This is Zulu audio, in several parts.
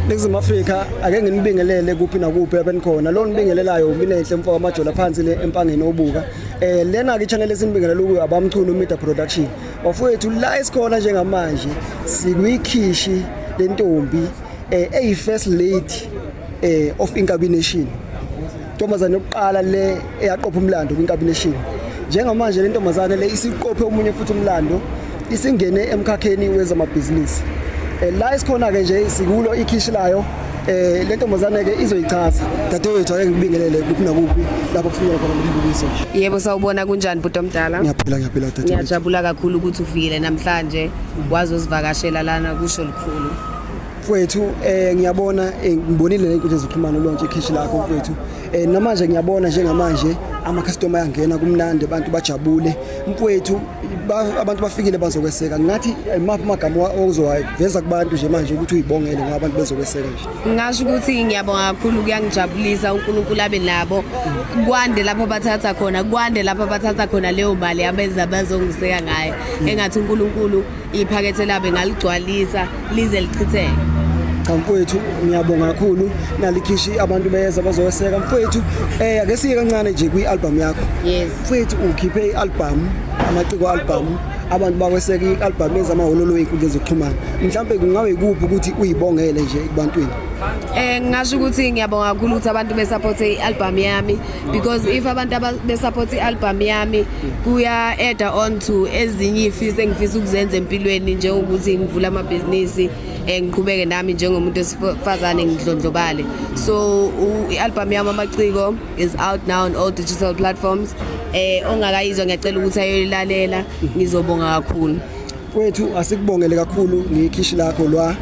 Ningizimu Afrika, ake nginibingelele kuphi nakuphi lapho enikhona. Lo nibingelelayo uMinenhle mfo wamajola phansi le empangeni obuka. Lena ke channel esinibingelela kuyo abaMchunu Media Production. Bafowethu, la esikhona njengamanje sikwikhishi lentombi eyi first lady of Inkabi Nation. Ntombazane yokuqala le eyaqopha umlando kwiNkabi Nation. Njengamanje le ntombazane le isiqophe omunye futhi umlando, isingene emkhakheni wezamabhizinisi. La esikhona ke nje sikulo ikhishi layo. Le ntombazane ke izoyichaza. Dadewethu, ake ngikubingelele kuphi nakuphi lapho kufikela khona lombukiso nje. Yebo, sawubona, kunjani bhuti omdala? Ngiyaphila, ngiyaphila, dadewethu. Ngiyajabula kakhulu ukuthi ufikile namhlanje wazosivakashela lana, kusho likhulu. Mfowethu, ngiyabona, ngibonile nenkundla zokuxhumana launch ikhishi lakho, mfowethu. Namanje ngiyabona njengamanje ama customer ayangena, kumnandi, abantu bajabule. Mfowethu, abantu bafikile bazokweseka. Ngathi imaphi amagama ozowaveza kubantu nje manje ukuthi uyibongele ngoba abantu bezokweseka nje? Ngingasho ukuthi ngiyabonga kakhulu, kuyangijabulisa, uNkulunkulu abe nabo. Kwande lapho bathatha khona, kwande lapho bathatha khona leyo mali abeza bazongiseka ngayo. Engathi uNkulunkulu iphakethe labo engaligcwalisa lize lichitheke. Cha mfowethu, ngiyabonga kakhulu. Nalikhishi, abantu beza bazokweseka, mfowethu. Ake siye kancane nje kwi-album yakho. Yes. Mfowethu, ukhiphe i-album, Amaciko album, abantu bakweseka i-album ezamahololo ey'nkundleni zokuxhumana. Mhlawumbe kungabe ikuphi ukuthi uyibongele nje ebantwini? Ngingasho ukuthi ngiyabonga kakhulu ukuthi abantu besupport i-album yami, because if abantu besupport i-album yami kuya add on to ezinye izifiso engifisa ukuzenza empilweni, njengokuthi ngivule amabhizinisi, ngiqhubeke nami njengomuntu wesifazane ngidlondlobale. So i-album yami Amaciko is out now on all digital platforms. Ongakayizwa ngiyacela ukuthi ayoyilalela, ngizobonga kakhulu. Mfowethu, asikubongele kakhulu ngekhishi lakho lwa.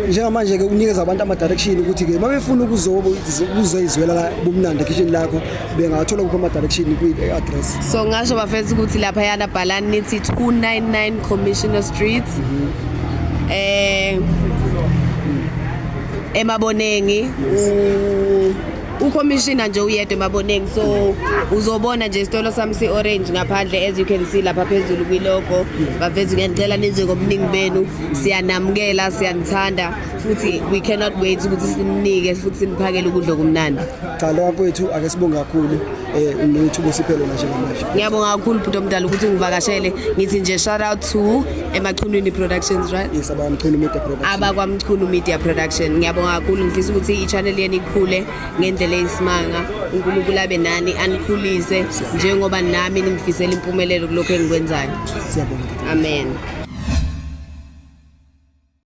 Njengamanje ke unikeza abantu ama direction ukuthi ke mabefuna ukuzoyizwela la bumnandi ekhishini lakho, bengathola kuphi ama direction kwi address? So ngasho bafethu ukuthi laphayana bhalani nithi 299 Commissioner Street eMabonengi. Ucommissioner nje uyedwa eMabonengi, so uzobona nje isitolo sami si-orange ngaphandle, as you can see lapha phezulu kwilogo. Bafethu, ngiyanicela nize ngobuningi benu, siyanamukela, siyanithanda futhi we cannot wait ukuthi sininike futhi siniphakele ukudla okumnandi. Cha lo mfowethu, ake sibonge kakhulu nethuba osiphe lona njengamanje. Ngiyabonga kakhulu bhuti omdala ukuthi ungivakashele. Ngithi nje shout out to Emachunwini Productions, right? Yes, abaMchunu Media Production. AbakwaMchunu Media Production, ngiyabonga kakhulu. Ngifisa ukuthi i-channel yenu ikhule ngendlela eyisimanga, uNkulunkulu abe nani, anikhulise njengoba nami ningifisela impumelelo kulokhu engikwenzayo. Siyabonga. Amen.